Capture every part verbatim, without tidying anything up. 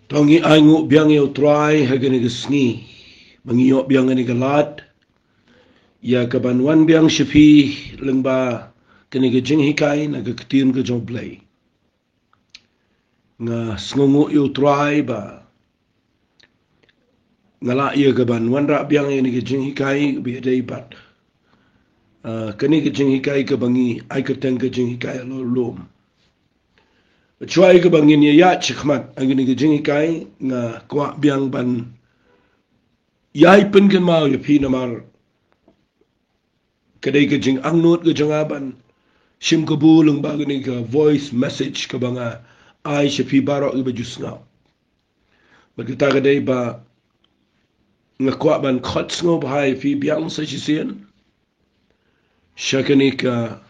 To ngi ainguh biang ïa u Trai ha kane ka sngi ba ngi ïoh biang kane ka lad ïa ka ban wan biang sha phi lyngba kane ka jinghikai na ka ktien ka jong u Blei. Nga sngewnguh ïa u Trai ba nga lah ïa ka ban wanrah biang ïa kane ka jinghikai ba ïadei bad, ah, kane ka jinghikai kaba ngi ai kyrteng ka jinghikai halor u lum. Shuwa ïa kaba ngin ïa ïaid shakhmat ha kane ka jinghikai, nga kwah biang ban ïai pynkynmaw ïa phi namar ka dei ka jingangnud ka jong nga ban shim kabu lyngba kane ka voice message kaba nga ai sha phi baroh kiba ju sngew. Bad kata ka dei ba nga kwah ban khot sngewbha ïa phi biang sa shisien sha kane ka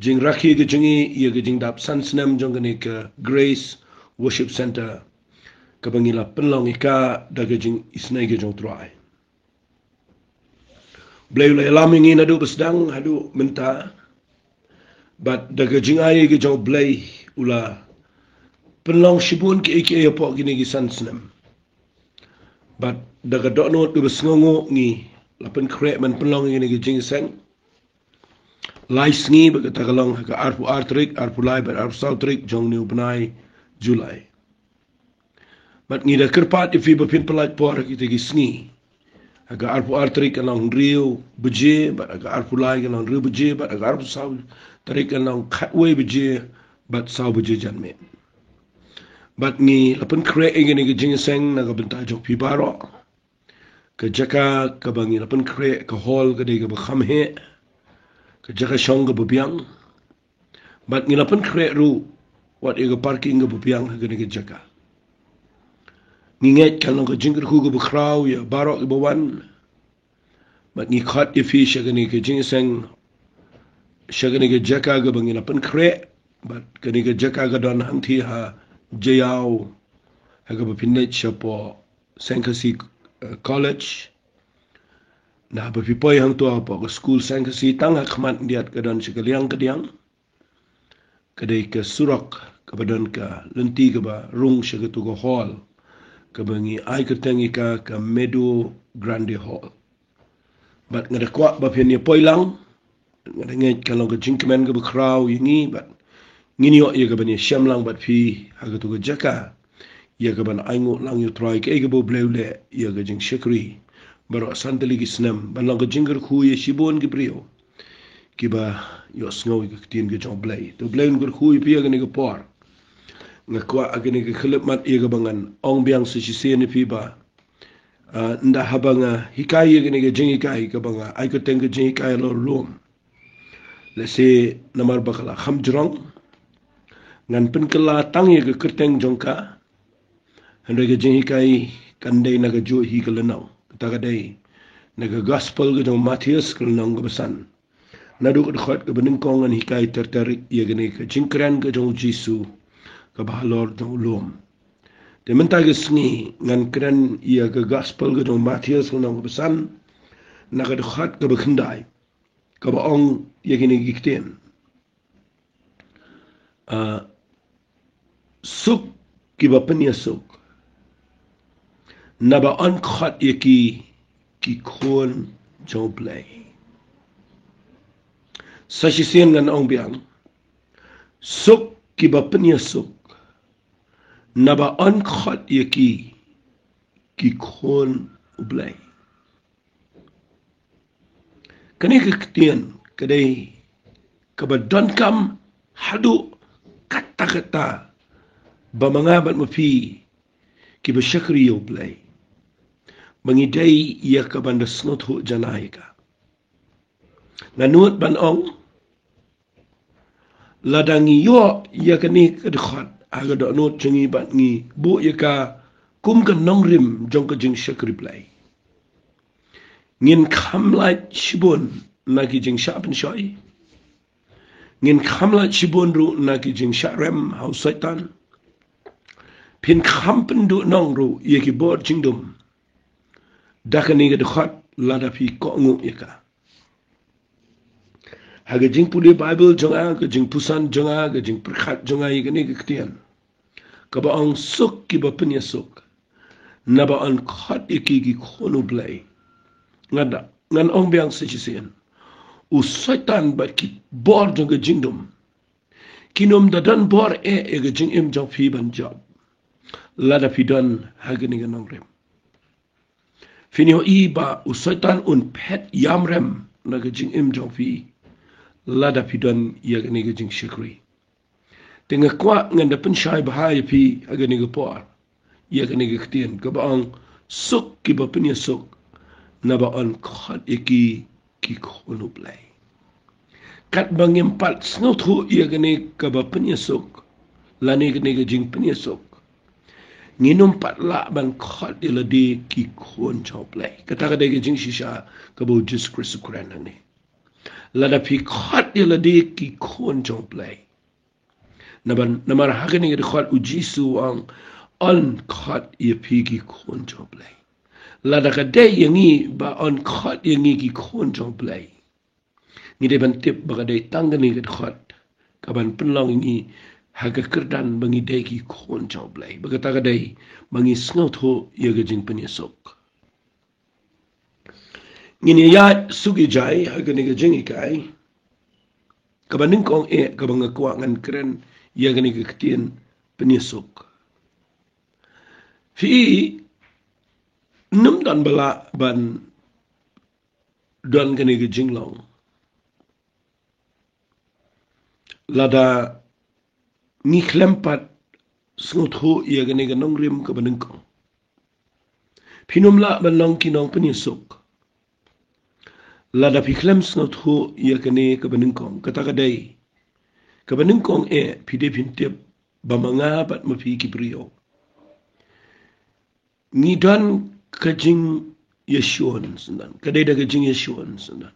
jingrakhe ka jong ngi ïa ka jingdap san snem jong kane ka Grace Worship Centre kaba ngi la pynlong ïa ka da ka jingisynei ka jong u Trai. U Blei u la ïalam ïa ngi naduh ba sdang haduh mynta. Bad da ka jingai ka jong u Blei u la pynlong shibun kiei kiei hapoh kine ki san snem. Bad da ka dohnud kaba sngewnguh ngi la pynkhreh ban pynlong ïa kine ki jingïaseng lai sngi, bad kata ka long ha ka arphew ar tarik, arphew lai bad arphew saw tarik jong une u bnai July. Bad ngi da kyrpad ïa phi ba phin pynlait por ha kita ki sngi. Ha ka arphew ar tarik kan long hynriew baje, bad ha ka arphew lai kan long hynriew baje, bad ha ka arphew saw tarik kan long khatwei baje bad saw baje janmiet. Bad ngi la pynkhreh ïa kine ki jingïaseng na ka bynta jong phi baroh. Ka jaka kaba ngi la pynkhreh, ka hall ka dei kaba kham heh, ka jaka shong kaba biang. Bad ngi la pynkhreh ruh wat ïa ka parking kaba biang ha kane ka jaka. Ngi ngeit kan long ka jingkyrkhu kaba khraw ïa baroh kiba wan. Bad ngi khot ïa phi sha kane ka jingïaseng, sha kane ka jaka kaba ngi la pynkhreh. Bad kane ka jaka ka don hangtei ha Jaïaw, ha kaba phin leit shapoh Saint Khasi, eh, College. Naba phi poi hangto hapoh ka skul Saint Khasi, tang ha khmat khyndiat ka don sha ka liang kadiang, ka dei ka surok kaba don ka lynti kaba rung sha kato ka hall kaba ngi ai kyrteng ïa ka ka Meadow Grande Hall. Bad nga da kwah ba phin ïa poi lang. Nga da ngeit kan long ka jingkmen kaba khraw ïa ngi, bad ngin ïoh ïa ka ban ïashem lang bad phi ha kato ka jaka, ïa ka ban ainguh lang ïa u Trai kaei kaba u Blei u leh ïa ka jingshakri baroh san tylli ki snem, ban long ka jingkyrkhu ïa shibun ki briew kiba ïohsngew ïa ka ktien ka jong u Blei. To u Blei un kyrkhu ïa phi ha kane ka por. Nga kwah ha kane ka khyllipmat ïa kaba ngan ong biang sa shisien ïa phi ba, ah, ynda haba nga hikai ïa kane ka jinghikai kaba nga ai kyrteng ka jinghikai halor u lum, lehse namar ba ka la kham jrong, ngan pynkylla tang ïa ka kyrteng jong ka. Hynrei ka jinghikai kan dei na kajuh hi ka lynnong. Kata ka dei na ka Gospel ka jong u Mathaios, ka lynnong kaba san. Naduh ka dkhot kaba nyngkong ngan hikai ter ter ïa kane ka jingkren ka jong u Jisu kaba halor jong u lum. Te mynta ka sngi ngan kren ïa ka Gospel ka jong u Mathaios, ka lynnong kaba san, na ka dkhot kaba khyndai, kaba ong ïa kine ki ktien. Ah, suk kiba pynïasuk, naba yn khot ïa ki ki khun jong u Blei. Sa shisien ngan ong biang. Suk kiba pynïasuk, naba yn khot ïa ki ki khun u Blei. Kane ka ktien ka dei kaba donkam haduh katta katta ba ma nga bad ma phi kiba shakri ïa u Blei, ba ngi dei ïa ka ban da sngewthuh janai ïa ka. Nga nud ban ong, lada ngi ïoh ïa kane ka dkhot ha ka dohnud jong ngi bad ngi buh ïa ka kum ka nongrim jong ka jingshakri Blei, ngin kham lait shibun na ki jingshah pynshoi. Ngin kham lait shibun ruh na ki jingshah rem ha u Soitan. Phin kham pynduhnong ruh ïa ki bor jingdum da kane ka dkhot lada phi kohnguh ïa ka. Ha ka jingpule Baibl jong nga, ka jingpuson jong nga, ka jingpyrkhat jong nga ïa kane ka ktien, kaba ong suk kiba pynïasuk, naba yn khot ïa ki ki khun U Blei. Ngan da, ngan ong biang sa shisien. U Soitan bad ki bor jong ka jingdum kin ym da don bor eh ïa ka jingim jong phi ban jop, lada phi don ha kane ka nongrim. Phin ïohi ba u Soitan un phet ïamrem na ka jingim jong phi, lada phi don ïa kane ka jingshakri. Te nga kwah ngan da pynshai bha ïa phi ha kane ka por ïa kane ka ktien kaba ong suk kiba pynïasuk, naba yn khot ïa ki ki khun U Blei. Katba ngim pat sngewthuh ïa kane kaba pynïasuk lane kane ka jingpynïasuk, ngin ym pat lah ban khot ïa lade ki khun jong U Blei. Kata ka dei ka jingshisha kaba U Jisu Khrist u kren hangne. Lada phi khot ïa lade ki khun jong U Blei, namar, namar ha kane ka dkhot U Jisu u ong, yn khot ïa phi ki khun jong U Blei. Lada ka dei ïa ngi ba yn khot ïa ngi ki khun jong U Blei, ngi dei ban tip ba ka dei tang kane ka dkhot kaban pynlong ïa ngi ha ka kyrdan ba ngi dei ki khun jong U Blei. Ba kata ka dei ba ngi sngewthuh ïa ka jingpynïasuk. Ngin ïa suk ïa jai ha kane ka jinghikai kaba nyngkong eh kaba nga kwah ngan kren ïa kane ka ktien pynïasuk. Phi, ym don ba lah ban don kane ka jinglong lada ngi khlem pat sngewthuh ïa kane ka nongrim kaba nyngkong. Phin ym lah ban long ki nongpynïasuk lada phi khlem sngewthuh ïa kane kaba nyngkong. Kata ka dei, kaba nyngkong eh, phi dei phin tip ba ma nga bad ma phi ki briew ngi don ka jingïashun syndon. Ka dei da ka jingïashun syndon.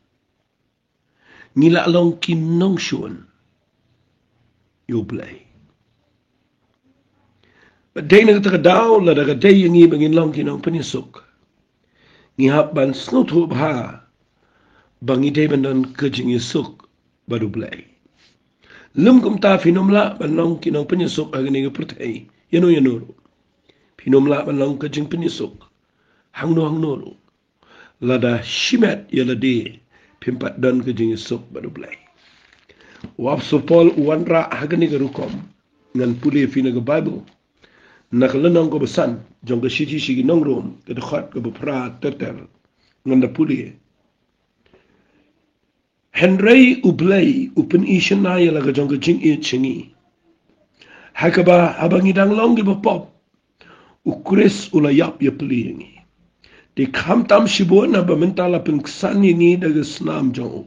Ngi lah long ki nongshun ïa U Blei. Ba dei na kata ka daw lada ka dei ïa ngi ba ngin long ki nongpynïasuk, ngi hap ban sngewthuh bha ba ngi dei ban don ka jingïasuk bad U Blei. Lym kumta phin ym lah ban long ki nongpynïasuk ha kane ka pyrthei ïano ïano ruh. Phin ym lah ban long ka jingpynïasuk hangno hangno ruh lada shimet ïa lade phim pat don ka jingïasuk bad U Blei. U Apostol Paul u wanrah ha kane ka rukom. Ngan pule ïa phi na ka Baibl na ka lynnong kaba san jong ka shithi sha ki nong Rom, ka dkhot kaba phra ter ter. Ngan da pule. Hynrei U Blei u pyni shynna ïa la ka jong ka jingïeit sha ngi, ha kaba haba ngi dang long kiba pop, U Khrist u la ïap ïapli ïa ngi. Te khamtam shibun haba mynta la pynksan ïa ngi da ka snam jong u,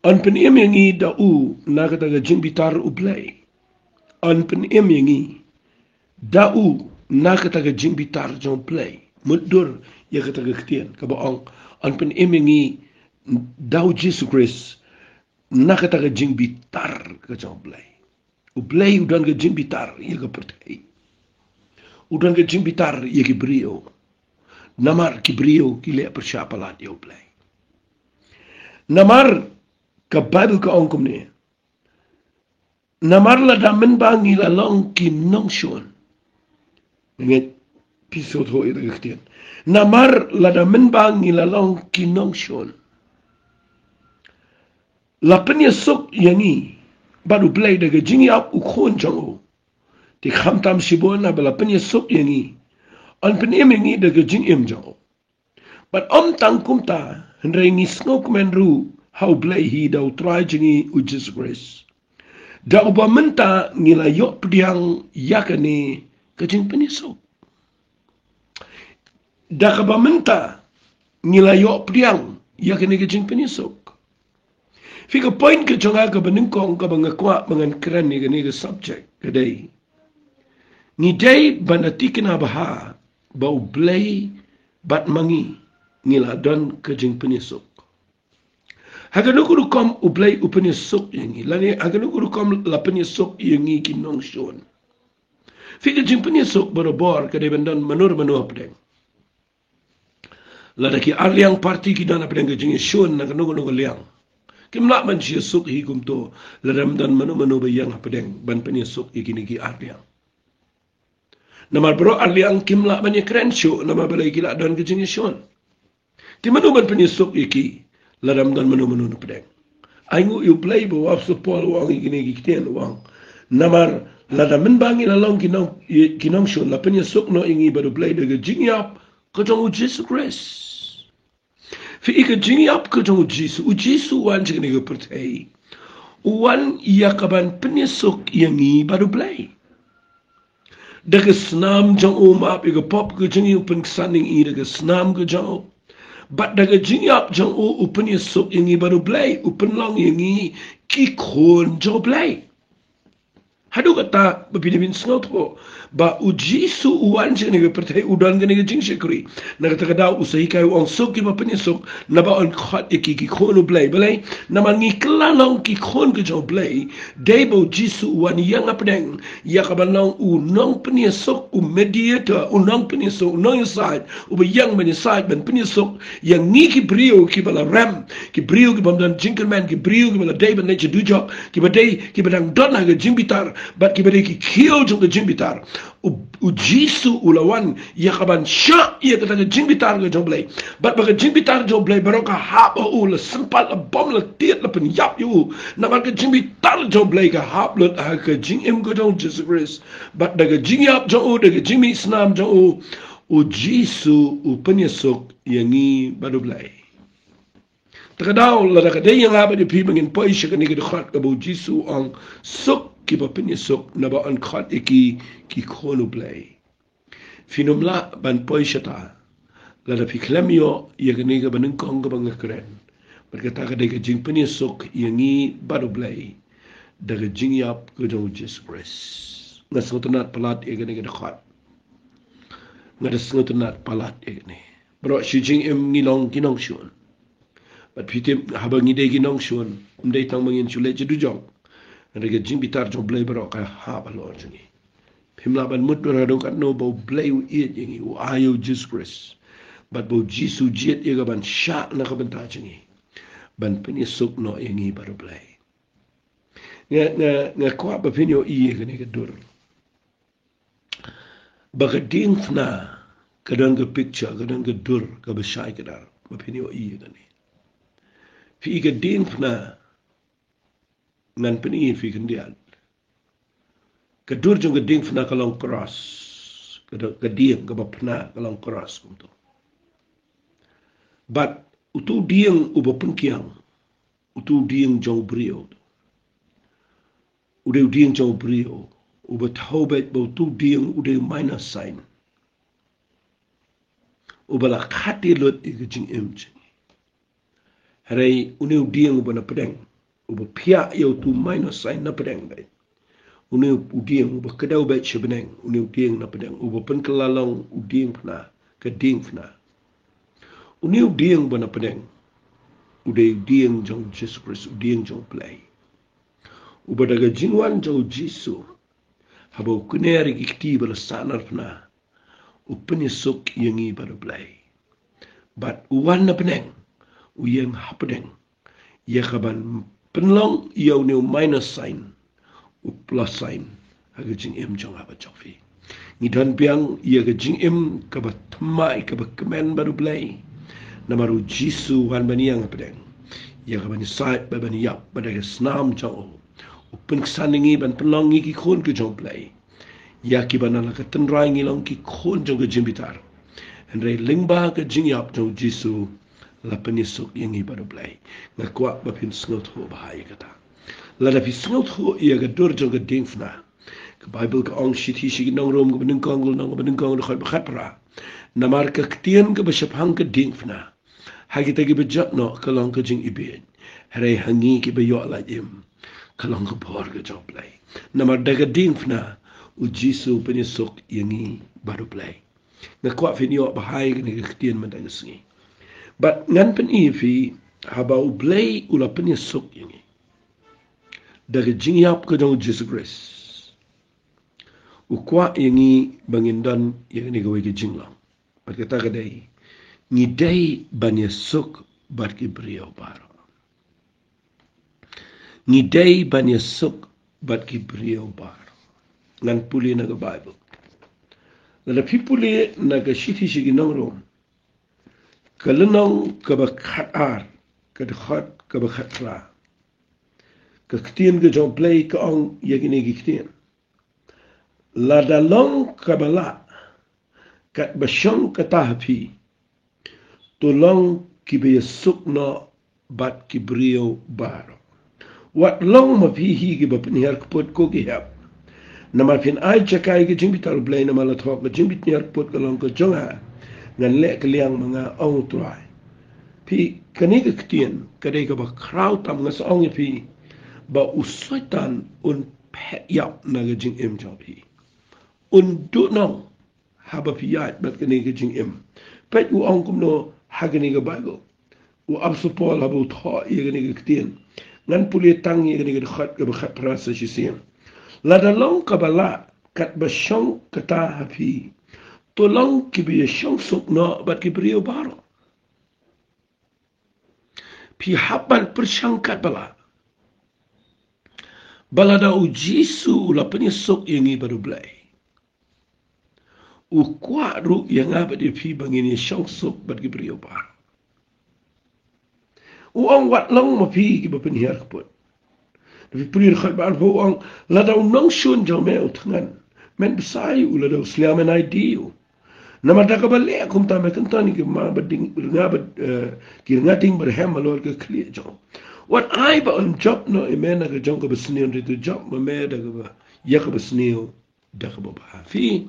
yn pynim ïa ngi da u na kata ka jingbitar U Blei. Yn pynim ïa ngi da u na kata ka jingbitar jong U Blei. Mutdur ïa kata ka ktien kaba ong, yn pynim ïa ngi da U Jisu Khrist na kata ka jingbitar ka jong U Blei. U Blei u don ka jingbitar ïa ka pyrthei. U don ka jingbitar ïa ki briew. Namar ki briew ki leh pyrshah palat ïa U Blei. Namar ka Baibl ka ong kumne. Namar lada mynba ngi la long ki nongshun. Ngi pynshoi ïa ka ktien. Namar lada mynba ngi la long ki nongshun, la pynïasuk ïa ngi bad U Blei da ka jingïap U Khun jong u. Te khamtam shibun haba la pynïasuk ïa ngi, yn pynim ïa ngi da ka jingim jong u. Bad ym tang kumta, hynrei ngi sngewkmen ruh ha U Blei hi da U Trai jong ngi U Jisu Khrist, da uba mynta ngi la ïoh pdiang ïa kane ka jingpynïasuk. Da kaba mynta ngi la ïoh pdiang ïa kane ka jingpynïasuk. Phi, ka point ka jong nga kaba nyngkong kaba nga kwah ba ngan kren ïa kane ka subject ka dei, ngi dei ban da thikna bha ba U Blei bad ma ngi ngi la don ka jingpynïasuk. Ha kano ka rukom U Blei u pynïasuk ïa ngi, lane ha kano ka rukom la pynïasuk ïa ngi ki nongshun. Phi, ka jingpynïasuk barabor ka dei ban don mano mano hapdeng. Lada ki arliang party ki don hapdeng ka jingïashun na kano kano ka liang, kim lah ban shu ïasuk hi kumto lada ym don mano mano ba ïeng hapdeng ban pynïasuk ïa kine ki arliang. Namar baroh arliang kim lah ban ïakren shuh, namar balei? Ki la don ka jingïashun. Te mano ban pynïasuk ïa ki lada ym don mano mano na pdeng? Ai nguh ïa U Blei ba u apostol Paul u ong ïa kine ki ktien, u ong, namar lada mynba ngi la long ki nong, ki nongshun, la pynïasuk noh ïa ngi bad U Blei da ka jingïap ka jong U Jisu Khrist. Phi i, ka jingïap ka jong U Jisu, U Jisu u wan sha kane ka pyrthei, u wan ïa kaban pynïasuk ïa ngi bad U Blei. Da ka snam jong u, map ïa ka pop ka jong ngi, u pynksan ïa ngi da ka snam ka jong u. Bad da ka jingïap jong u, u pynïasuk ïa ngi bad U Blei, u pynlong ïa ngi ki khun jong U Blei. Haduh katta ba phi dei ban sngewthuh ba U Jisu u wan sha kane ka pyrthei, u don kane ka jingshakri. Na kata ka daw u sa hikai, u ong, suk kiba pynïasuk, naba yn khot ïa ki ki khun U Blei. Balei? Namar ngi kylla long ki khun ka jong U Blei dei ba U Jisu u wan ïa nga pdeng, ïa kaban long u nongpynïasuk, u mediator, u nongpynïasuk, u nongïasaid, uba ïeng ban ïasaid, ban pynïasuk ïa ngi ki briew kiba la rem, ki briew kiba ym don jingkyrmen, ki briew kiba la dei ban leit sha dujok, kiba dei, kiba dang don ha ka jingbitar, bad kiba dei ki khiew jong ka jingbitar. U, U Jisu u la wan ïa kaban shah ïa kata ka jingbitar ka jong U Blei. Bad ba ka jingbitar jong U Blei baroh ka hap ha u, la sympat, la bom, la tied, la pynïap ïa u. Namar ka jingbitar jong U Blei ka hap lut ha ka jingim ka jong U Jisu Khrist. Bad da ka jingïap jong u, da ka jingmih snam jong u, U Jisu u pynïasuk ïa ngi bad U Blei. Ta ka daw, lada ka dei ïa nga bad ïa phi ba ngin poi sha kane ka dkhot kaba U Jisu u ong, suk kiba pynïasuk, naba yn khot ïa ki ki khun U Blei. Phin ym lah ban poi shata lada phi khlem ïoh ïa kane kaba nyngkong kaba nga kren. Bad kata ka dei ka jingpynïasuk ïa ngi bad U Blei da ka jingïap ka jong U Jisu Khrist. Nga sngewtynnat palat ïa kane ka dkhot. Nga da sngewtynnat palat ïa kane. Baroh shi jingim ngi long ki nongshun. Bad phi tip, haba ngi dei ki nongshun, ym dei tang ba ngin shu leit sha dujok. Hynrei ka jingbitar jong U Blei baroh ka hap halor jong ngi. Phim lah ban mutdur haduh katno ba U Blei u ïeit ïa ngi, u ai ïa U Jisu Khrist. Bad ba U Jisu u jied ïa ka ban shah na ka bynta jong ngi, ban pynïasuk noh ïa ngi bad U Blei. Nga, nga, nga kwah ba phin ïohi ïa kane ka dur. Ba ka diengphna ka don ka picture, ka don ka dur kaba shai kdar, ba phin ïohi ïa kane. Phi i, ka diengphna, ngan pyni ïa phi khyndiat. Ka dur jong ka diengphna ka long cross. Ka do-, ka dieng kaba phna ka long cross kumto. Bad utu u dieng uba pynkiang, utu u dieng jong u briew, u dei u dieng jong u briew, uba thew beit ba utu u dieng u dei u minus sign, uba la khati lut ïa ka jingim jong ngi. Hynrei une u dieng uba na pdeng, uba phiah ïa utu u minus sign na pdeng beit, une u dieng uba kdew beit sha bneng, une u dieng na pdeng, uba pynkylla long u diengphna, ka diengphna. Une u dieng uba na pdeng u dei u dieng jong U Jisu Khrist, u dieng jong U Blei. Uba da ka jingwan jong U Jisu, haba u kner ïa ki kti ba la sahnarphna, u pynïasuk ïa ngi bad U Blei. Bad u wan na bneng, u ïeng hapdeng, ïa kaban pynlong ïa une u minus sign u plus sign ha ka jingim jong nga bad jong phi. Ngi don biang ïa ka jingim kaba thymmai, kaba kmen bad U Blei, namar U Jisu u wan ban ïeng hapdeng, ïa kaban ïasaid bad ban ïap, bad da ka snam jong u u pynksan ïa ngi ban pynlong ngi ki khun ki jong U Blei. Ïa kiba na la ka tynrai ngi long ki khun jong ka jingbitar, hynrei lyngba ka jingïap jong U Jisu la pynïasuk ïa ngi bad U Blei. Nga kwah ba phin sngewthuh bha ïa kata. Lada phi sngewthuh ïa ka dur jong ka diengphna, ka Baibl ka ong, shithi sha ki nong Rom kaba nyngkong, ka lynnong kaba nyngkong, dkhot ba khatphra: Namar ka ktien kaba shaphang ka diengphna ha kita kiba jot noh ka long ka jingibieit, hynrei ha ngi kiba ïoh lait im ka long ka bor ka jong U Blei. Namar da ka diengphna U Jisu u pynïasuk ïa ngi bad U Blei. Nga kwah phin ïoh bha ïa kane ka ktien mynta ka sngi. Bad ngan pyni ïa phi, haba U Blei u la pynïasuk ïa ngi da ka jingïap ka jong U Jisu Khrist, u kwah ïa ngi ba ngin don ïa kane kawei ka jinglong. Bad kata ka dei, ngi dei ban ïasuk bad ki briew baroh. Ngi dei ban ïasuk bad ki briew baroh. Ngan pule na ka Baibl. Lada phi pule na ka shithi sha ki nong Rom, ka lynnong kaba khatar, ka dkhot kaba khatphra. Ka ktien ka jong U Blei ka ong ïa kine ki ktien. Lada long kaba lah, katba shong kata ha phi, to long kiba ïasuk noh bad ki briew baroh. Wat long ma phi hi kiba pynhiar kput ko ki hep. Namar phin ai jaka ïa ka jingbitar U Blei, namar la thoh, ka jingpynhiar kput ka long ka jong nga. Ngan leh ka liang ma nga, ong U Trai. Phi, kane ka ktien ka dei kaba khraw tam. Nga sa ong ïa phi ba u Soitan un phet ïap na ka jingim jong phi. Un duhnong haba phi ïaid bad kane ka jingim. Peit u ong kumno ha kane ka Baibl. U Apostol Paul haba u thoh ïa kane ka ktien. Ngan pule tang ïa kane ka dkhot kaba khatphra sa shisien. Lada long kaba lah, katba shong kata ha phi, to long kiba ïashongsuk noh bad ki briew baroh. Phi hap ban pyrshang katba lah ba lada U Jisu u la pynïasuk ïa ngi bad U Blei, u kwah ruh ïa nga bad ïa phi ba ngin ïashongsuk bad ki briew baroh. U ong wat long ma phi kiba pynhiar kput. Phi pule dkhot ba arphew, u ong, lada u nongshun jong me u thngan, men bsa ïa u, lada u sliang, men ai die ïa u. Namar da kaba leh kumta me kyntan ïa ki rnga ba ding, rnga ba, eh, ki rnga ding ba rhem halor ka khlieh jong u. Wat ai ba un jop noh ïa me na ka jong kaba sniew, hynrei to jop ma me da kaba, ïa kaba sniew da kaba bha. Phi,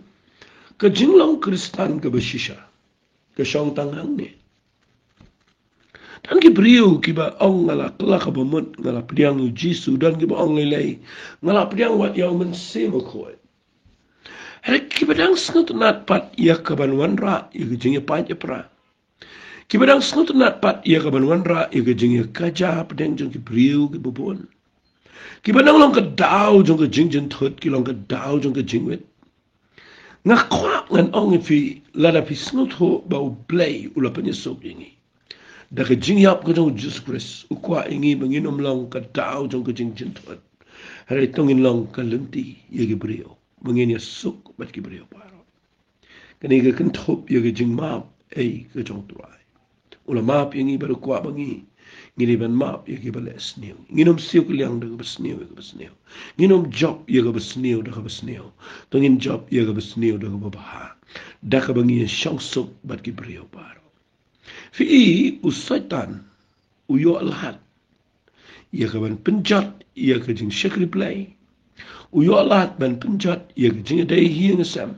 ka jinglong Khristan kaba shisha ka shong tang hangne. Don ki briew kiba ong, nga la kylla kaba mut, nga la pdiang ïa U Jisu. Don kiba ong lei lei, nga la pdiang wat ïa U Mynsiem Bakhuid. Hynrei kiba dang sngewtynnat pat ïa kaban wanrah ïa ka jingïapait ïapra. Kiba dang sngewtynnat pat ïa kaban wanrah ïa ka jingïakajia hapdeng jong ki briew kiba bun. Kiba dang long ka daw jong ka jingjynthut, ki long ka daw jong ka jingwit. Nga kwah ngan ong ïa phi, lada phi sngewthuh ba U Blei u la pynïasuk ïa ngi da ka jingïap ka jong U Jisu Khrist, u kwah ïa ngi ba ngin ym long ka daw jong ka jingjynthut. Hynrei to ngin long ka lynti ïa ki briew, ba ngin ïasuk bad ki briew baroh. Kane ka kynthup ïa ka jingmap ei ka jong U Trai. U la map ïa ngi bad u kwah ba ngi, ngi dei ban map ïa kiba leh sniew. Ngin ym siew kylliang da kaba sniew ïa kaba sniew. Ngin ym jop ïa kaba sniew da kaba sniew. To ngin jop ïa kaba sniew da kaba bha, da kaba ngi ïashongsuk bad ki briew baroh. Phi, u Soitan u ïoh lad ïa kaban pynjot ïa ka jingshakri Blei. U ïoh lad ban pynjot ïa ka jingïadei ïing sem.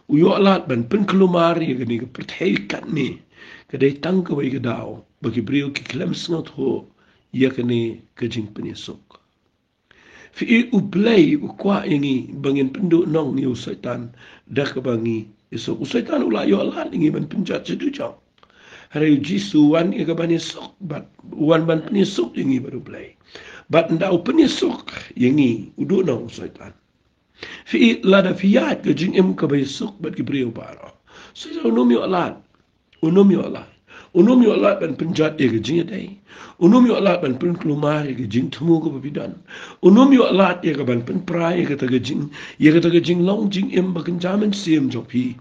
U ïoh lad ban pynkulmar ïa kane ka pyrthei katne. Ka dei tang kawei ka daw ba ki briew ki khlem sngewthuh ïa kane ka jingpynïasuk. Phi, U Blei u kwah ïa ngi ba ngin pynduhnong ïa u Soitan da kaba ngi ïasuk. U Soitan u la ïoh lad ïa ngi ban pynjot sha dujok. Hynrei U Jisu u wan ïa kaban ïasuk, bad u wan ban pynïasuk ïa ngi bad U Blei. Bad ynda u pynïasuk ïa ngi, u duhnong u Soitan. Phi, lada phi ïaid ka jingim kaba ïasuk bad ki briew baroh, Soitan un ym ïoh lad. Un ym ïoh lad. Un ym ïoh lad ban pynjot ïa ka jingïadei. Un ym ïoh lad ban pynkulmar ïa ka jingthmu kaba phi don. Un ym ïoh lad ïa kaban pynpra ïa kata ka jing, ïa kata ka jinglong jingim ba kynja mynsiem jong phi,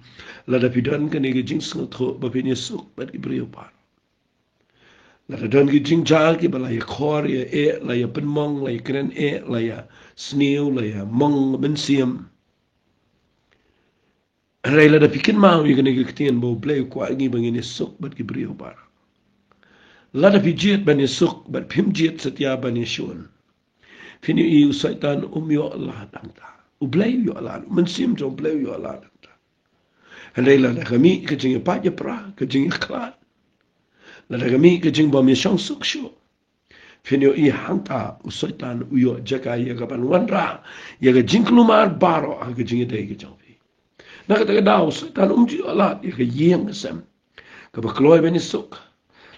lada phi don kane ka jingsngewthuh ba phin ïasuk bad ki briew baroh. Lada don ki jingjia kiba la ïakhor ïa eh, la ïapynmong, la ïakren eh, la ïasniew, la ïamong mynsiem. Hynrei lada phi kynmaw ïa kane ka ktien ba U Blei u kwah ïa ngi ba ngin ïasuk bad ki briew baroh. Lada phi jied ban ïasuk bad phim jied satia ban ïashun, phin ïohi u Soitan um ïoh lad hangta. U Blei u ïoh lad, u Mynsiem jong U Blei u ïoh lad hangta. Hynrei lada ka mih ka jingïapait ïapra, ka jingïakhlad, lada ka mih ka jingbym ïashongsuk shuh, phin ïohi hangta u Soitan u ïoh jaka ïa kaban wanrah ïa ka jingkulmar baroh ha ka jingïadei ka jong phi. Na kata ka daw u Soitan um ju ïoh lad ïa ka ïing ka sem kaba kloi ban ïasuk.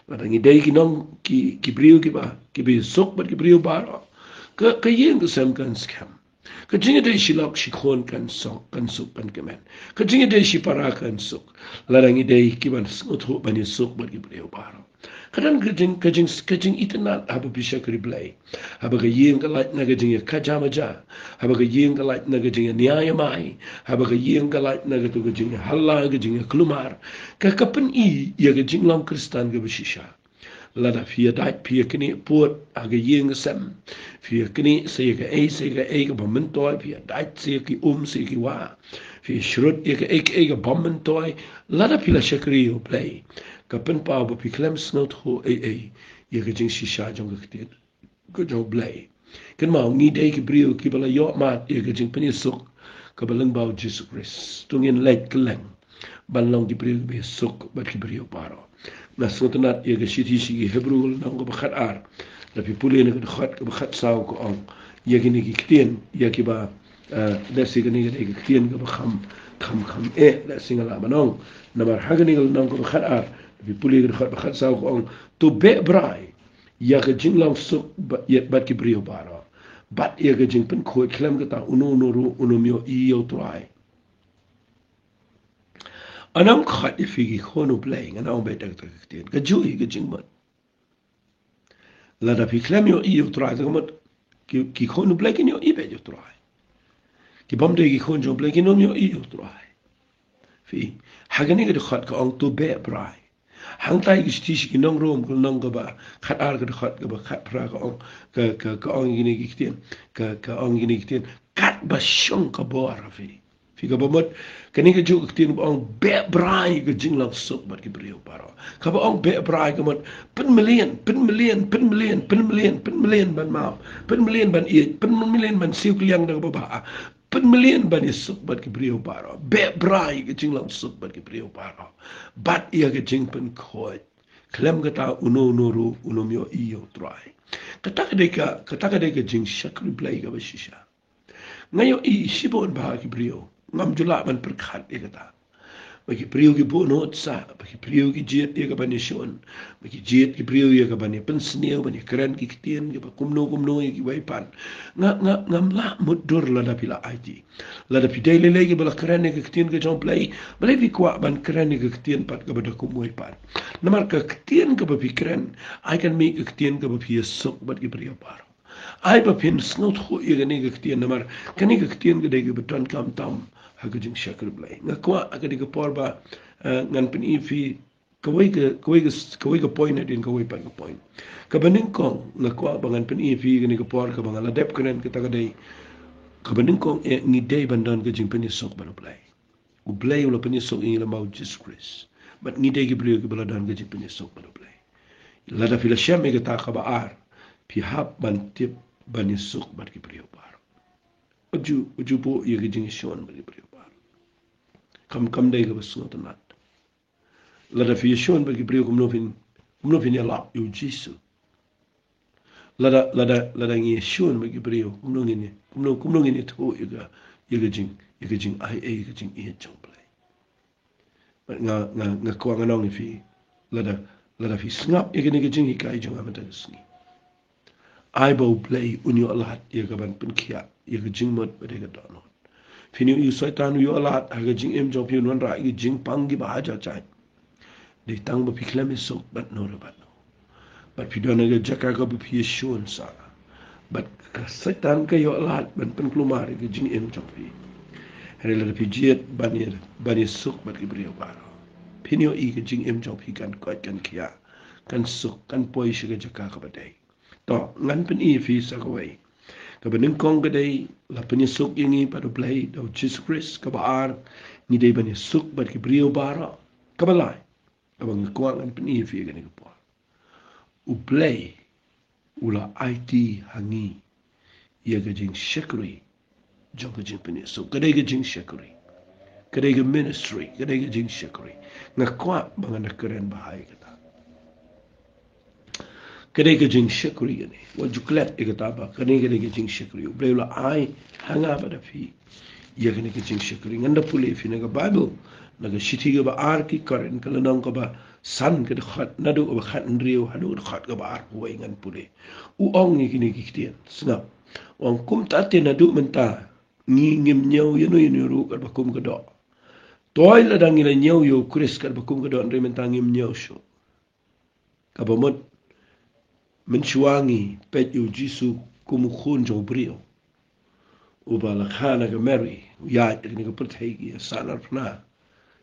Lada ngi dei ki nong, ki, ki briew kiba, kiba ïasuk bad ki briew baroh, ka, ka ïing ka sem kan skhem. Ka jingïadei shi lok shi khun kan suk, kan suk kan kmen. Ka jingïadei shi para kan suk. Lada ngi dei kiban sngewthuh ban ïasuk bad ki briew baroh. Ka don ka jing, ka jing, ka jingitynnad haba phi shakri Blei. Haba ka ïing ka lait na ka jingïakajia majia. Haba ka ïing ka lait na ka jingïania ïamai. Haba ka ïing ka lait na katu ka jingïahala, ka jingïakulmar. Ka, ka pyni ïa ka jinglong Khristan kaba shisha. Lada phi ïadait, phi ïaknieh pud ha ka ïing ka sem. Phi ïaknieh sa ïa kaei sa ïa kaei kaba myntoi, phi ïadait sa ïa ki um sa ïa ki wah. Phi ïashrut ïa kaei kaei kaba myntoi. Lada phi la shakri ïa U Blei, ka pynpaw ba phi khlem sngewthuh ei ei ïa ka jingshisha jong ka ktien ka jong U Blei. Kynmaw, ngi dei ki briew kiba la ïoh mad ïa ka jingpynïasuk kaba lyngba U Jisu Khrist. To ngin leit kylleng ban long ki briew kiba ïasuk bad ki briew baroh. Nga sngewtynnad ïa ka shithi sha ki Hebru lynnong kaba khatar. Lada phi pule na ka dkhot kaba khatsaw ka ong ïa kine ki ktien, ïa kiba, eh, lehse kane ka dei ka ktien kaba kham, kham, kham eh, lehse nga lah ban ong. Namar ha kane ka lynnong kaba khatar, lada phi pule ka dkhot ba khatsaw ka ong, to beh brai ïa ka jinglong suk ba-, ïa, bad ki briew baroh. Bad ïa ka jingpynkhuid, khlem kata uno uno ruh un ym ïohi ïa U Trai. Ngan ong khot ïa phi ki khun U Blei, ngan ong beit da kata ka ktien, kajuh hi ka jingmut. Lada phi khlem ïohi ïa U Trai, kata ka mut ki, ki khun U Blei kin ïohi beit ïa U Trai. Ki bym dei ki khun jong U Blei kin ym ïohi ïa U Trai. Phi, ha kane ka dkhot ka ong to beh brai. Hangtai ka shithi sha ki nong Rom, ka lynnong kaba khatar, ka dkhot kaba khatphra, ka ong, ka, ka, ka ong kine ki ktien, ka, ka ong kine ki ktien, katba shong ka bor, phi. Phi, kaba mut, kane kajuh ka ktien ba ong beh brai ka jinglong suk bad ki briew baroh. Kaba ong beh brai ka mut, pynmlien, pynmlien, pynmlien, pynmlien, pynmlien ban map, pynmlien ban ïeit, pynmlien ban siew kylliang da kaba bha. Pynmlien ban ïasuk bad ki briew baroh. Beh brai ka jinglong suk bad ki briew baroh. Bad ïa ka jingpynkhuid. Khlem kata uno uno ruh un ym ïohi ïa U Trai. Kata ka dei ka, kata ka dei ka jingshakri Blei kaba shisha. Nga ïohi shibun bha ki briew. Ngam ju lah ban pyrkhat ïa kata. Ba ki briew ki bun hok sah, ba ki briew ki jied ïa ka ban ïashun, ba ki jied ki briew ïa ka ban ïapynsniew, ban ïakren ki ktien kiba kumno kumno ïa kiwei pat. Nga, nga, ngam lah mutdur lada phi la aiti. Lada phi dei lei lei kiba la kren ïa ka ktien ka jong U Blei, balei phi kwah ban kren ïa ka ktien pat kaba da kumwei pat. Namar ka ktien kaba phi kren, ai kan mih ka ktien kaba phi ïasuk bad ki briew baroh. Ai ba phin sngewthuh ïa kane ka ktien namar kane ka ktien ka dei kaba donkam tam ha ka jingshakri Blei. Nga kwah ha kane ka por ba, eh, ngan pyni ïa phi kawei ka, kawei ka, kawei ka point hadien kawei pat ka point. Kaba nyngkong nga kwah ba ngan pyni ïa phi kane ka por kaba nga la dep kren, kata ka dei, kaba nyngkong eh ngi dei ban don ka jingpynïasuk bad U Blei. U Blei u la pynïasuk ïa ngi lyngba U Jisu Khrist. Bad ngi dei ki briew kiba la don ka jingpynïasuk bad U Blei. Lada phi la shem ïa kata kaba ar, phi hap ban tip ban ïasuk bad ki briew baroh. Uju, uju buh ïa ka jingïashun bad ki briew baroh. Kam, kam dei kaba sngewtynnad. Lada phi ïashun bad ki briew kumno phin, kumno phin ïalap ïa U Jisu. Lada, lada, lada ngi ïashun bad ki briew, kumno ngin, kumno, kumno ngin ïathuh ïa ka, ïa ka jing, ïa ka jingaiei, ïa ka jingïeit jong U Blei. Bad nga, nga, nga kwah ngan ong ïa phi, lada, lada phi sngap ïa kane ka jinghikai jong nga mynta ka sngi. Ai ba U Blei un ïoh lad ïa ka ban pynkhiah ïa ka jingmut bad ïa ka dohnud. Phin ïohi u Soitan u ïoh lad ha ka jingim jong phi, un wanrah ïa ka jingpang kiba hajar jait. Dei tang ba phi khlem ïasuk bad no re bad no. Bad phi don ha ka jaka kaba phi ïashun sah. Bad ka Soitan ka ïoh lad ban pynkulmar ïa ka jingim jong phi. Hynrei lada phi jied ban ïa, ban ïasuk bad ki briew baroh, phin ïohi ka jingim jong phi kan koit kan khiah, kan suk, kan poi sha ka jaka kaba dei. To, ngan pyni ïa phi sa kawei. Kaba nyngkong ka dei, la pynïasuk ïa ngi bad U Blei da U Jisu Khrist. Kaba ar, ngi dei ban ïasuk bad ki briew baroh. Kaba lai, kaba nga kwah ngan pyni ïa phi kane ka por. U Blei u la aiti ha ngi ïa ka jingshakri jong ka jingpynïasuk. Ka dei ka jingshakri. Ka dei ka ministry, ka dei ka jingshakri. Nga kwah ba ngan da kren bha ïa kata. Ka dei ka jingshakri kane. Wat ju klet ïa kata ba kane ka dei ka jingshakri. U Blei u la ai ha nga bad ha phi ïa kane ka jingshakri. Ngan da pule ïa phi na ka Baibl, na ka shithi kaba ar ki Korinth, ka lynnong kaba san, ka dkhot naduh kaba khathynriew haduh ka dkhot kaba arphew wei, ngan pule. U ong ïa kine ki ktien, sngap. Ong kumta te naduh mynta ngi ngim ñiew ïa no ïa no ruh katba kum ka doh. Toi lada ngi la ñiew ïa u Khrist katba kum ka doh, hynrei mynta ngim ñiew shuh. Kaba mut mynshuwa ngi peit ïa u Jisu kum u khun jong u briew uba la kha na ka Mary, u ïaid ha kane ka pyrthei, ki ïa sahnarphna,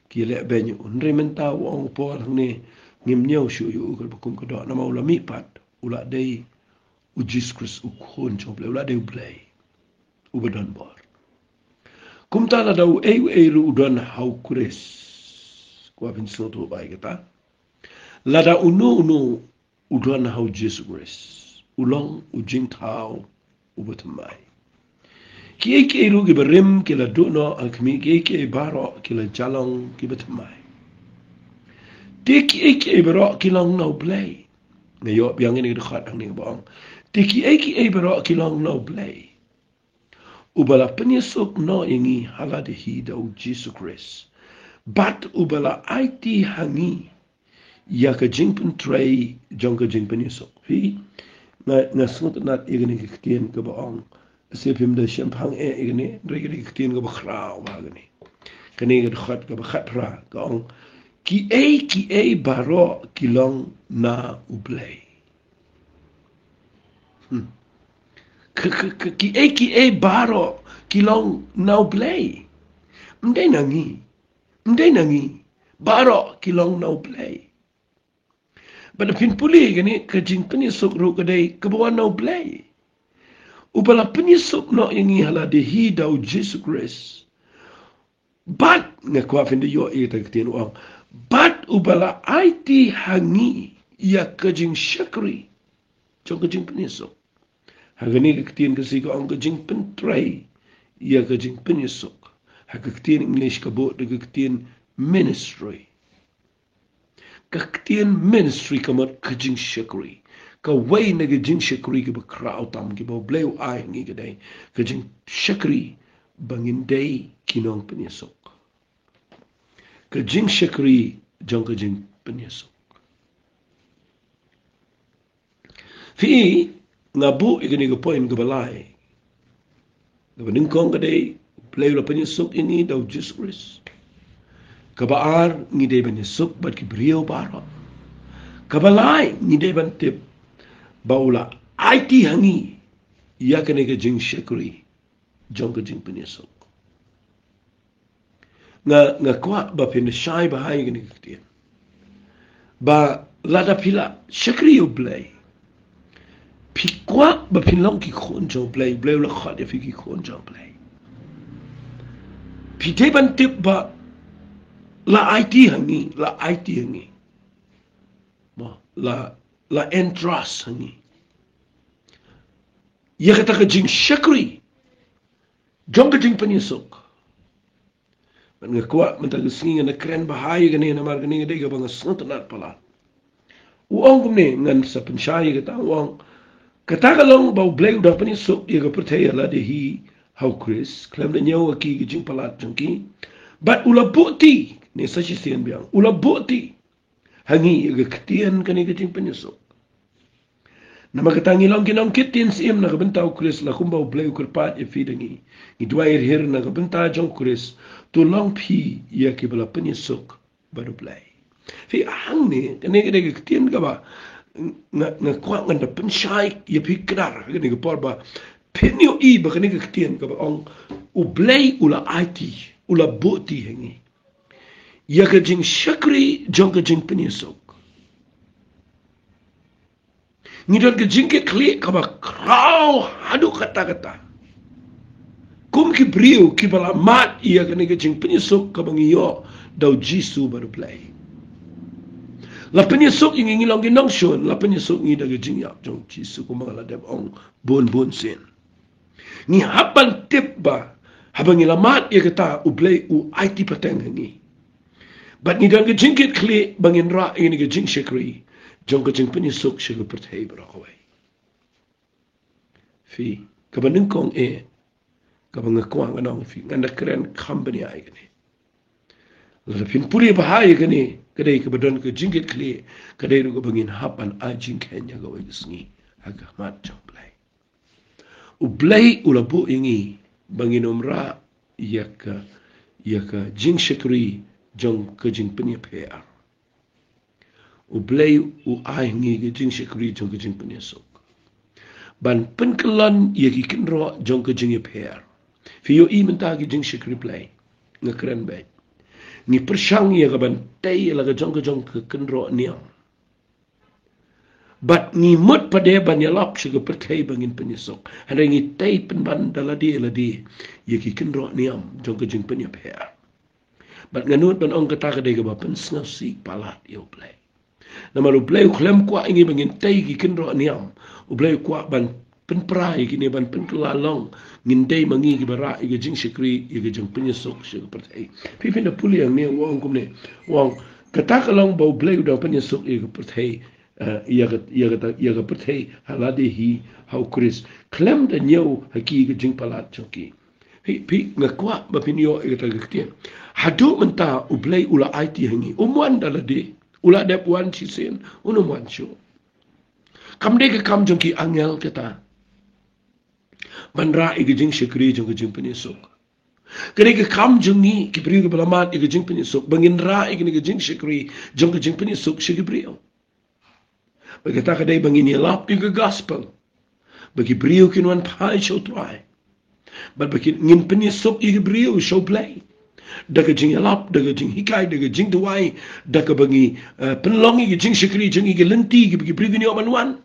ki ïa lehbeiñ ïa u. Hynrei mynta u ong u Paul hangne, ngim ñiew shuh ïa u katba kum ka doh, namar u la mihpat, u la dei u Jisu Khrist u khun jong u Blei, u la dei u Blei uba don bor. Kumta lada uei uei ruh u don ha u Khrist, kwah phin sngewthuh bha ïa kata. Lada uno uno u don ha u Jisu Khrist, u long u jingthaw uba thymmai. Kiei kiei ruh kiba rim ki la duh noh ha khmih, kiei kiei baroh ki la ïalong kiba thymmai. Te kiei kiei baroh ki long na u Blei. Nga ïoh biang ïa kane ka dkhot hangne ba ong, te kiei kiei baroh ki long na u Blei, uba la pynïasuk noh ïa ngi ha lade hi da u Jisu Khrist, bad uba la aiti ha ngi ïa ka jingpyntrei jong ka jingpynïasuk. Phi, nga, nga sngewtynnat ïa kane ka ktien kaba ong, shisha phim da shemphang eh ïa kane, hynrei kane ka ktien kaba khraw bha kane. Kane ka dkhot kaba khatphra ka ong, kiei kiei baroh ki long na u Blei. Hmm. Ki, ki, ki, kiei kiei baroh ki long na u Blei. Ym dei na ngi. Ym dei na ngi. Baroh ki long na u Blei. Bad phin pule kane, ka jingpynïasuk ruh ka dei kaba wan na u Blei, uba la pynïasuk noh ïa ngi ha lade hi da u Jisu Khrist. Bad nga kwah phin da ïoh ïa kata ka ktien u ong, bad uba la aiti ha ngi ïa ka jingshakri jong ka jingpynïasuk. Ha kane ka ktien Khasi ka ong ka jingpyntrei ïa ka jingpynïasuk. Ha ka ktien English ka buh da ka ktien ministry. Ka ktien ministry ka mut ka jingshakri. Kawei na ka jingshakri kaba khraw tam kaba u Blei u ai ha ngi ka dei ka jingshakri ba ngin dei ki nongpynïasuk. Ka jingshakri jong ka jingpynïasuk. Phi, nga buh ïa kane ka point kaba lai. Kaba nyngkong ka dei, Blei u la pynïasuk ïa ngi da u Jisu Khrist. Kaba ar, ngi dei ban ïasuk bad ki briew baroh. Kaba lai, ngi dei ban tip ba u la aiti ha ngi ïa kane ka jingshakri jong ka jingpynïasuk. Nga, nga kwah ba phin shai bha ïa kane ka ktien. Ba lada phi la shakri ïa u Blei, phi kwah ba phin long ki khun jong u Blei, u Blei u la khot ïa phi ki khun jong u Blei. Phi dei ban tip ba la aiti ha ngi, la aiti ha ngi. Mo, la, la entrust ha ngi ïa kata ka jingshakri jong ka jingpynïasuk. Bad nga kwah mynta ka sngi ngan kren bha ïa kane namar kane ka dei kaba nga sngewtynnat palat. U ong kumne, ngan sa pynshai ïa kata, u ong, kata ka long ba u Blei u dang pynïasuk ïa ka pyrthei ha lade hi ha u Khrist khlem da ñiew ha ki ki jingpalat jong ki. Bad u la buhti, ne sa shisien biang, u la buhti ha ngi ïa ka ktien kane ka jingpynïasuk. Namar kata ngi long ki nongkit ktien syiem na ka bynta u Khrist, la kumba u Blei u kyrpad ïa phi da ngi. Ngi duwai hir hir na ka bynta jong u Khrist, to long phi ïa kiba la pynïasuk bad u Blei. Phi, hangne, kane ka dei ka ktien kaba nga, nga kwah ngan da pynshai ïa phi kdar ha kane ka por ba phin ïohi ba kane ka ktien kaba ong u Blei u la aiti, u la buhti ha ngi ïa ka jingshakri jong ka jingpynïasuk. Ngi don ka jingkitkhlieh kaba khraw haduh katta katta kum ki briew kiba la mad ïa kane ka jingpynïasuk kaba ngi ïoh da u Jisu bad u Blei. La pynïasuk ïa ngi, ngi long ki nongshun, la pynïasuk ïa ngi da ka jingïap jong u Jisu, kumba nga la dep ong bun bun sien. Ngi hap ban tip ba haba ngi la mad ïa kata, u Blei u aiti pateng ha ngi. Bad ngi don ka jingkitkhlieh ba ngin rah ïa kane ka jingshakri jong ka jingpynïasuk sha ka pyrthei baroh kawei. Phi, kaba nyngkong eh, kaba nga kwah ngan ong ïa phi, ngan da kren kham bniah ïa kane. Lada phin pule bha ïa kane, ka dei kaba don ka jingkitkhlieh, ka dei ruh kaba ngin hap ban ai jingkheiñ ha kawei ka sngi ha ka khmat jong u Blei. U Blei u la buh ïa ngi ba ngin ym rah ïa ka, ïa ka jingshakri jong ka jingpynïapher. U Blei u ai ngi ka jingshakri jong ka jingpynïasuk ban pynkyllon ïa ki kynroh jong ka jingïapher. Phi ïohi mynta ki jingshakri Blei, nga kren beit, ngi pyrshang ïa ka ban tei ïa la ka jong ka jong ka kynroh niam. Bad ngi mut pat de ban ïalap sha ka pyrthei ba ngin pynïasuk. Hynrei ngi tei pynban da lade lade ïa ki kynroh niam jong ka jingpynïapher. Bad nga nud ban ong kata ka dei kaba pynsngewsih palat ïa U Blei. Namar U Blei u khlem kwah ïa ngi ba ngin tei ki kynroh niam. U Blei u kwah ban pynpra ïa kine, ban pynkylla long. Ngin dei ma ngi kiba rah ïa ka jingshakri, ïa ka jingpynïasuk sha ka pyrthei. Phi, phin da pule hangne, u ong kumne. U ong, kata ka long ba U Blei u dang pynïasuk ïa ka pyrthei, eh, ïa ka, ïa ka, ïa ka pyrthei ha lade hi ha U Khrist, khlem da ñiew ha ki ka jingpalat jong ki. Phi, phi, nga kwah ba phin ïoh ïa kata ka ktien. Haduh mynta U Blei u la aiti ha ngi. Um wan da lade. U la dep wan shisien, un ym wan shuh. Kam dei ka kam jong ki angel kata ban rah ïa ka jingshakri jong ka jingpynïasuk. Ka dei ka kam jong ngi ki briew kiba la mad ïa ka jingpynïasuk ba ngin rah ïa kane ka jingshakri jong ka jingpynïasuk sha ki briew. Bad kata ka dei ba ngin ïalap ïa ka gospel, ba ki briew kin wan phai sha U Trai. Bad ba kin, ngin pynïasuk ïa ki briew sha U Blei da ka jingïalap, da ka jinghikai, da ka jingduwai, da kaba ngi, eh, pynlong ïa ka jingshakri jong ngi, ka lynti kiba ki briew kin ïoh ban wan.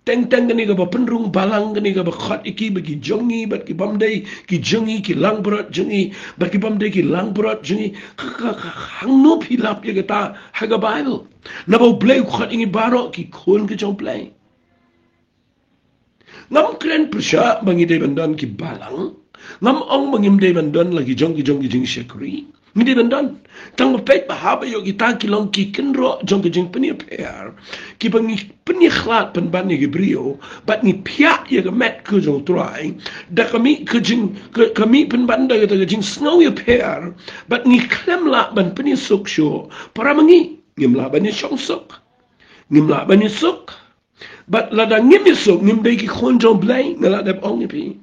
Teng teng kane kaba pynrung balang, kane kaba khot ïa ki ba ki jong ngi bad ki bym dei ki jong ngi, ki langbrot jong ngi bad ki bym dei ki langbrot jong ngi. Ka, ka, ka, hangno phi lap ïa kata ha ka Baibl? Naba U Blei u khot ïa ngi baroh ki khun ki jong U Blei. Ngam kren pyrshah ba ngi dei ban don ki balang. Ngam ong ba ngim dei ban don la ki jong ki jong ki jingshakri. Ngi dei ban don. Tang ba peit ba haba ïoh kita ki long ki kynroh jong ka jingpynïapher, kiba ngi pynïakhlad pynban ïa ki briew, bad ngi phiah ïa ka met ka jong U Trai da ka mih ka jing, ka, ka mih pynban da ka, da ka jingsngew ïapher, bad ngi khlem lah ban pynïasuk shuh. Para ma ngi, ngim lah ban ïashong suk. Ngim lah ban ïasuk. Bad lada ngim ïasuk, ngim dei ki khun jong U Blei, nga la dep ong ïa phi.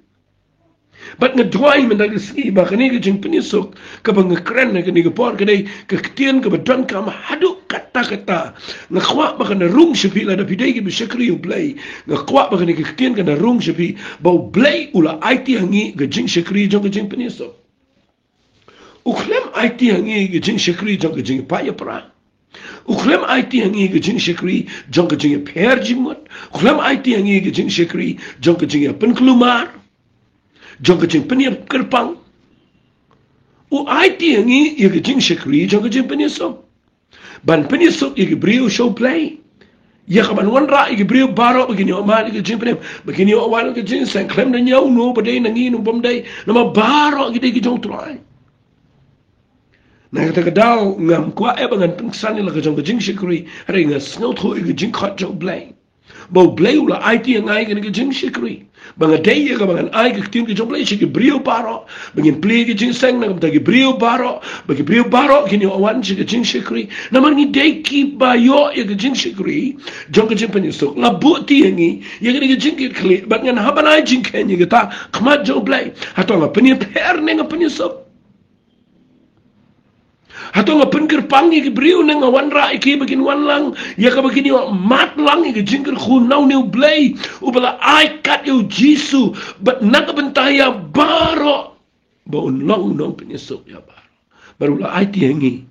Bad nga duwai mynta ka sngi ba kane ka jingpynïasuk kaba nga kren ha kane ka por ka dei ka ktien kaba donkam haduh katta katta. Nga kwah ba kan da rung sha phi lada phi dei kiba shakri U Blei. Nga kwah ba kane ka ktien kan da rung sha phi ba U Blei u la aiti ha ngi ka jingshakri jong ka jingpynïasuk. U khlem aiti ha ngi ka jingshakri jong ka jingïapait ïapra. U khlem aiti ha ngi ka jingshakri jong ka jingïapher jingmut. U khlem aiti ha ngi ka jingshakri jong ka jingïapynkulmar, jong ka jingpynïakyrpang. U aiti ha ngi ïa ka jingshakri jong ka jingpynïasuk. Ban pynïasuk ïa ki briew sha U Blei. Ïa ka ban wanrah ïa ki briew baroh ba kin ïoh mad ïa ka jingpynim, ba kin ïoh wan ïa ka jingseng, khlem da ñiew uno ba dei na ngi, uno bym dei, namar baroh ki dei ki jong U Trai. Na kata ka daw ngam kwah eh ba ngan pynksan ïa la ka jong ka jingshakri, hynrei nga sngewthuh ïa ka jingkhot jong U Blei. Ba U Blei u la aiti ha nga ïa kane ka jingshakri. Ba nga dei ïa ka ba ngan ai ka ktien ka jong U Blei sha ki briew baroh. Ba ngin plie ïa ka jingseng na ka bynta ki briew baroh. Ba ki briew baroh kin ïoh wan sha ka jingshakri. Namar ngi dei kiba ïoh ïa ka jingshakri jong ka jingpynïasuk. La buh ti ha ngi ïa kane ka jingkitkhlieh. Bad ngan hap ban ai jingkheiñ ïa kata ha khmat jong U Blei. Hato nga pynïapher ne nga pynïasuk? Hato nga pynkyrpang ïa ki briew ne nga wanrah ïa ki ba kin wan lang ïa kaba kin ïoh mad lang ïa ka jingkyrkhu na une U Blei uba la ai kat ïa U Jisu bad na ka bynta ïa baroh, ba un long u nongpynïasuk ïa baroh. Bad u la aiti ha ngi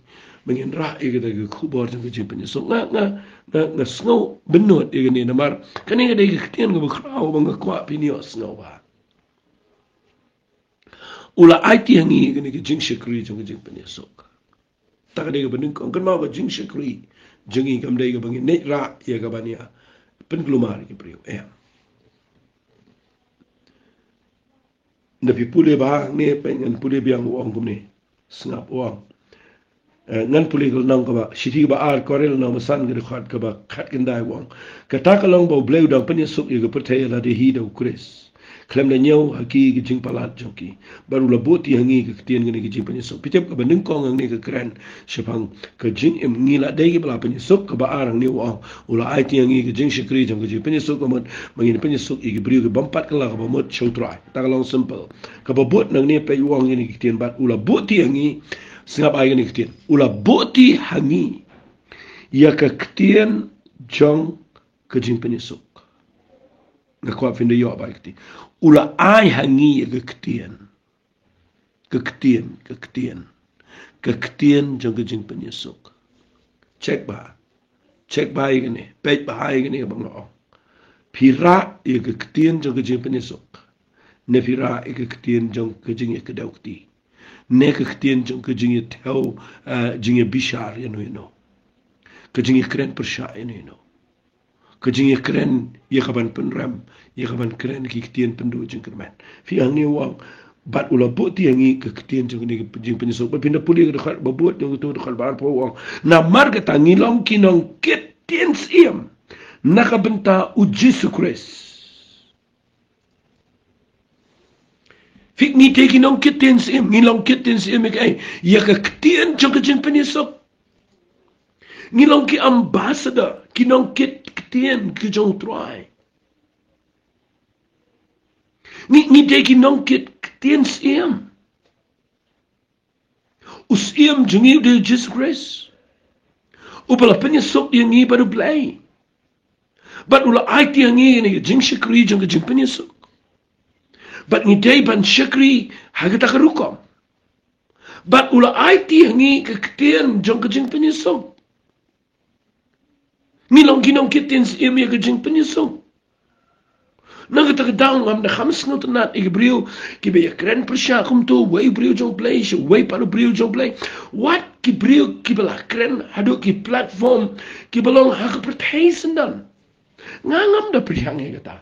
ba ngin rah ïa kata ka khubor jong ka jingpynïasuk. Nga, nga, nga, nga sngew bynnud ïa kane namar kane ka dei ka ktien kaba khraw ba nga kwah phin ïohsngew bha. U la aiti ha ngi kane ka jingshakri jong ka jingpynïasuk. Ta ka dei kaba nyngkong, kynmaw, ka jingshakri jong ngi kam dei kaba ngin ïeit rah ïa ka ban ïa pynkulmar ïa ki briew, em. Nda phi pule bha hangne, peit, ngan pule biang, u ong kumne. Sngap, u ong. Eh, ngan pule ka lynnong kaba, shithi kaba ar Korinth lynnong ba san, ka dkhot kaba khatkhyndai, u ong: Kata ka long ba U Blei u dang pynïasuk ïa ka pyrthei ïa lade hi da U Khrist. khlem da ñiew ha ki ka jingpalat jong ki. Bad u la buh ti ha ngi ka ktien kane ka jingpynïasuk. Phi tip kaba nyngkong hangne ka kren shaphang ka jingim, ngi la dei kiba la pynïasuk. Kaba ar hangne u ong, u la ai ti ha ngi ka jingshakri jong ka jingpynïasuk, ka mut ba ngin pynïasuk ïa ki briew ki bym pat kylla, kaba mut sha U Trai. Kata ka long simple. Kaba bud nangne peit u ong ïa kane ka ktien, bad u la buh ti ha ngi, sngap ai kane ka ktien. U la buh ti ha ngi ïa ka ktien jong ka jingpynïasuk. Nga kwah phin da ïoh ba ïa ka ktien. U la ai ha ngi ïa ka ktien. Ka ktien, ka ktien. Ka ktien jong ka jingpynïasuk. Check ba. Check ba ïa kane. Peit ba ïa kane ba nga ong. Phi rah ïa ka ktien jong ka jingpynïasuk, ne phi rah ïa ka ktien jong ka jingïakdew kti, ne ka ktien jong ka jingïathew, eh, jingïabishar ïano ïano, ka jingïakren pyrshah ïano ïano, ka jingïakren ïa kaban pynrem, ïa kaban kren ki ktien pynduh jingkyrmen. Phi, hangne u ong, bad u la buh ti ha ngi ka ktien jong kane ka jingpynïasuk. Bad phin da pule ka dkhot ba bud, jong kato ka dkhot ba arphew, u ong, namar kata ngi long ki nongkit ktien syiem na ka bynta U Jisu Khrist. Phi, ngi dei ki nongkit ktien syiem, ngi long ki ktien syiem ïa kaei? Ïa ka ktien jong ka jingpynïasuk. Ngi long ki ambassador, ki nongkit ktien ki jong U Trai. Ngi, ngi dei ki nongkit ktien syiem. U Syiem jong ngi u dei U Jisu Khrist, uba la pynïasuk ïa ngi bad U Blei. Bad u la ai ti ha ngi ïa ka jingshakri jong ka jingpynïasuk. Bad ngi dei ban shakri ha kata ka rukom. Bad u la ai ti ha ngi ka ktien jong ka jingpynïasuk. Ngi long ki nongkit ktien syiem ïa ka jingpynïasuk. Na kata ka daw ngam da kham sngewtynnat ïa ki briew kiba ïakren pyrshah kumto, wei u briew jong U Blei sha wei pat u briew jong U Blei. Wat ki briew kiba la kren haduh ki platform kiba long ha ka pyrthei syndon. Nga ngam da pyrshang ïa kata.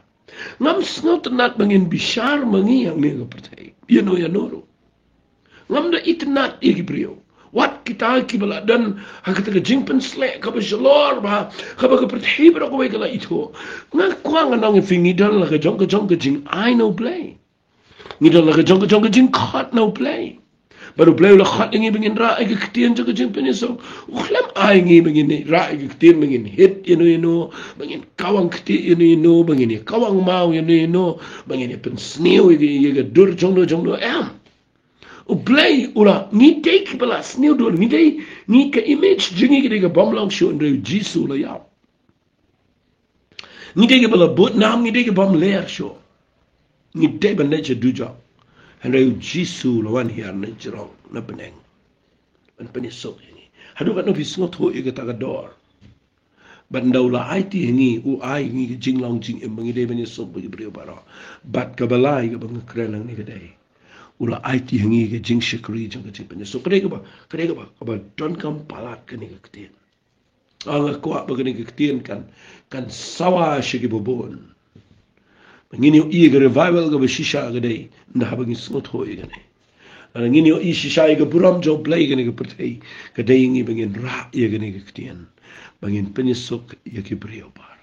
Ngam sngewtynnat ba ngin bishar ma ngi hangne ha ka pyrthei ïano ïano ruh. Ngam da itynnat ïa ki briew, wat kita kiba la don ha kata ka jingpynsleh kaba shalor bha, kaba ka pyrthei baroh kawei ka la ithuh. Nga kwah ngan ong ïa phi, ngi don la ka jong ka jong ka jingai na U Blei. Ngi don la ka jong ka jong ka jingkhot na U Blei. Bad U Blei u la khot ïa ngi ba ngin rah ïa ka ktien jong ka jingpynïasuk. U khlem ai ngi ba ngin rah ïa ka ktien ba ngin hit ïano ïano, ba ngin kawang kti ïano ïano, ba ngin ïa kawang maw ïano ïano, ba ngin ïa pynsniew ïa ka, ïa ka dur jongno jongno, em. U Blei u la, ngi dei kiba la sniew dur, ngi dei, ngi ka image jong ngi ka dei kaba ym long shuh, hynrei U Jisu u la ïap. Ngi dei kiba la bud nam, ngi dei kiba ym ler shuh. Ngi dei ban leit sha dujok, hynrei U Jisu u la wan hiar na jrong na bneng ban pynïasuk ïa ngi. Haduh katno phi sngewthuh ïa kata ka dor? Bad ynda u la ai ti ha ngi, u ai ha ngi ka jinglong jingim ba ngi dei ban ïasuk bad ki briew baroh. Bad kaba lai kaba nga kren hangne ka dei, u la ai ti ha ngi ka jingshakri jong ka jingpynïasuk. Ka dei kaba, ka dei kaba, kaba donkam palat kane ka ktien. Ah, nga kwah ba kane ka ktien kan, kan sawa sha kiba bun. Ba ngin ïohi ïa ka revival kaba shisha ka dei ynda haba ngin sngewthuh ïa kane. Lada ngin ïohi shisha ïa ka burom jong U Blei kane ka pyrthei, ka dei ïa ngi ba ngin rah ïa kane ka ktien, ba ngin pynïasuk ïa ki briew baroh.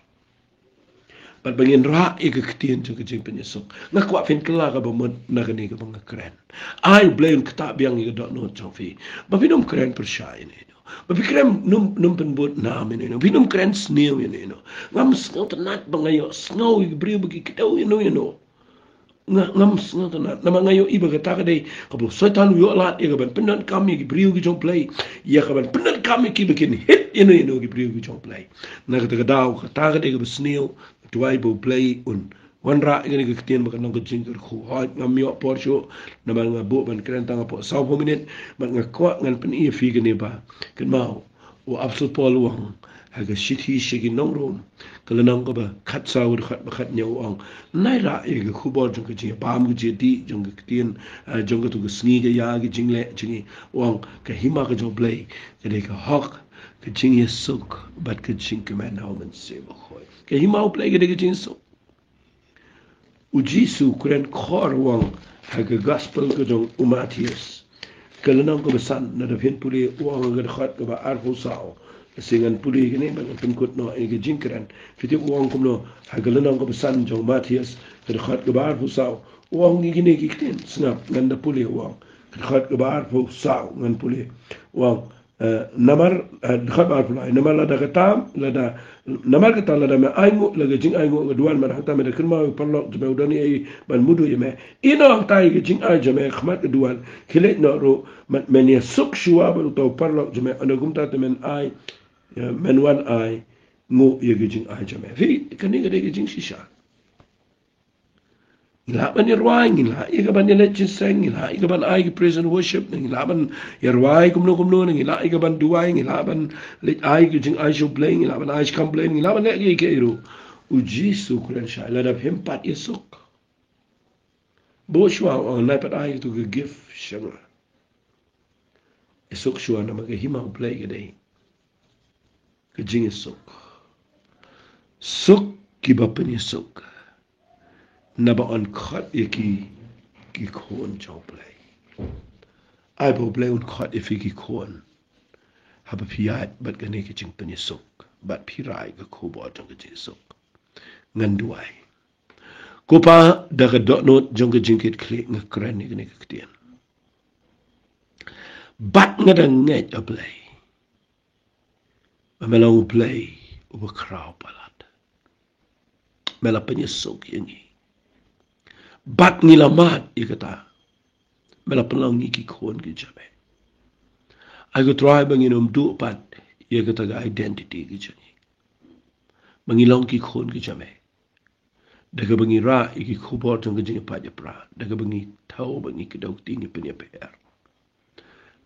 Bad ba ngin rah ïa ka ktien jong ka jingpynïasuk. Nga kwah phin kylla kaba mut na kane kaba nga kren. Ai U Blei un ktah biang ïa ka dohnud jong phi, ba phin ym kren pyrshah ïano ïano, ba phi kren, ym, ym pynbud nam ïano ïano, phin ym kren sniew ïano ïano. Ngam sngewtynnat ba nga ïohsngew ïa ki briew ba ki kdew ïano ïano. Nga, ngam sngewtynnat, namar nga ïohi ba kata ka dei kaba u Soitan u ïoh lad ïa kaban pyndonkam ïa ki briew ki jong U Blei, ïa kaban pyndonkam ïa ki ba kin hit ïano ïano ki briew ki jong U Blei. Na kata ka daw, kata ka dei kaba sniew, nga duwai ba U Blei un wanrah ïa kane ka ktien ba kan long ka jingkyrkhu. Hooid, ngam ïoh por shuh, namar nga buh ban kren tang hapoh sawphew minit, bad nga kwah ngan pyni ïa phi kane ba, kynmaw, u Apostol Paul u ong ha ka shithi sha ki nong Rom, ka lynnong kaba khatsaw, ka dkhot ba khathynñiew, u ong, nai rah ïa ka khubor jong ka jingïabam, ka jingïadih jong ka ktien, eh, jong kato ka sngi, ka ïa ka jingleh jong ngi. U ong, ka hima ka jong U Blei ka dei ka hok, ka jingïasuk bad ka jingkmen ha U Mynsiem Bakhuid. Ka hima U Blei ka dei ka jingïasuk. U Jisu u kren khor, u ong ha ka gospel ka jong u Mathaios, ka lynnong kaba san, lada phin pule, u ong ha ka dkhot kaba arphew saw. Lashai ngan pule kane bad ngan pynkut noh ïa ka jingkren. Phi tip u ong kumno ha ka lynnong kaba san jong u Mathaios, Ka dkhot kaba arphew saw u ong ïa kine ki ktien, sngap, ngan da pule, u ong. Ka dkhot kaba arphew saw ngan pule, u ong, eh, namar, eh, dkhot ba arphew lai, namar lada kata, lada, namar kata lada me ainguh la ka jingainguh ka duwan, bad hangta me da kynmaw ïa u paralok jong me, u don ei ei ban mudui ïa me. Ïehnoh hangta ïa ka jingai jong me ha khmat ka duwan, khylliej noh ruh, bad men ïasuk shuwa bad uta u paralok jong me, ynda kumta te men ai, ïa, men wan ainguh ïa ka jingai jong me. Phi, kane ka dei ka jingshisha. Ngi lah ban ïa rwai, ngi lah ïa ka ban ïa leit jingïaseng, ngi lah ïa ka ban ai ka praise and worship, ngi lah ban ïa rwai kumno kumno, ngi lah ïa ka ban duwai, ngi lah ban leit ai ka jingai sha U Blei, ngi lah ban ai sha kam Blei, ngi lah ban leh kiei kiei ruh. U Jisu u kren shai, lada phim pat ïasuk. Bad shuwa u ong, nai pat ai katu ka gift sha nga. Ïasuk shuwa namar ka hima U Blei ka dei ka jingïasuk. Suk kiba pynïasuk, naba yn khot ïa ki, ki khun jong U Blei. Ai ba U Blei un khot ïa phi ki khun, haba phi ïaid bad kane ka jingpynïasuk, bad phi rai ka khubor jong ka jingïasuk. Ngan duwai. Ko Pa, da ka dohnud jong ka jingkitkhlieh nga kren ïa kane ka ktien. Bad nga da ngeit, A Blei, ba me long U Blei uba khraw palat. Me la pynïasuk ïa ngi. Bad ngi la mad ïa kata. Me la pynlong ngi ki khun ki jong me. Ai ko Trai ba ngin ym duh pat ïa kata ka identity ka jong ngi, ba ngi long ki khun ki jong me. Da kaba ngi rah ïa ki khubor jong ka jingïapait ïapra, da kaba ngi thaw ba ngi kdew kti, ngi pynïapher.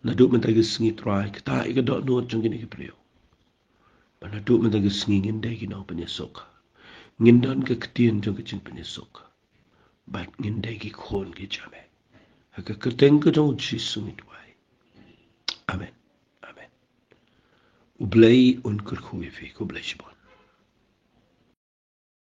Naduh mynta ka sngi Trai, kata ïa ka dohnud jong kine ki briew. Ba naduh mynta ka sngi ngin dei ki nongpynïasuk. Ngin don ka ktien jong ka jingpynïasuk. Bad ngin dei ki khun ki jong me. Ha ka kyrteng ka jong U Jisu ngi duwai. Amen. Amen. U Blei un kyrkhu ïa phi, khublei shibun.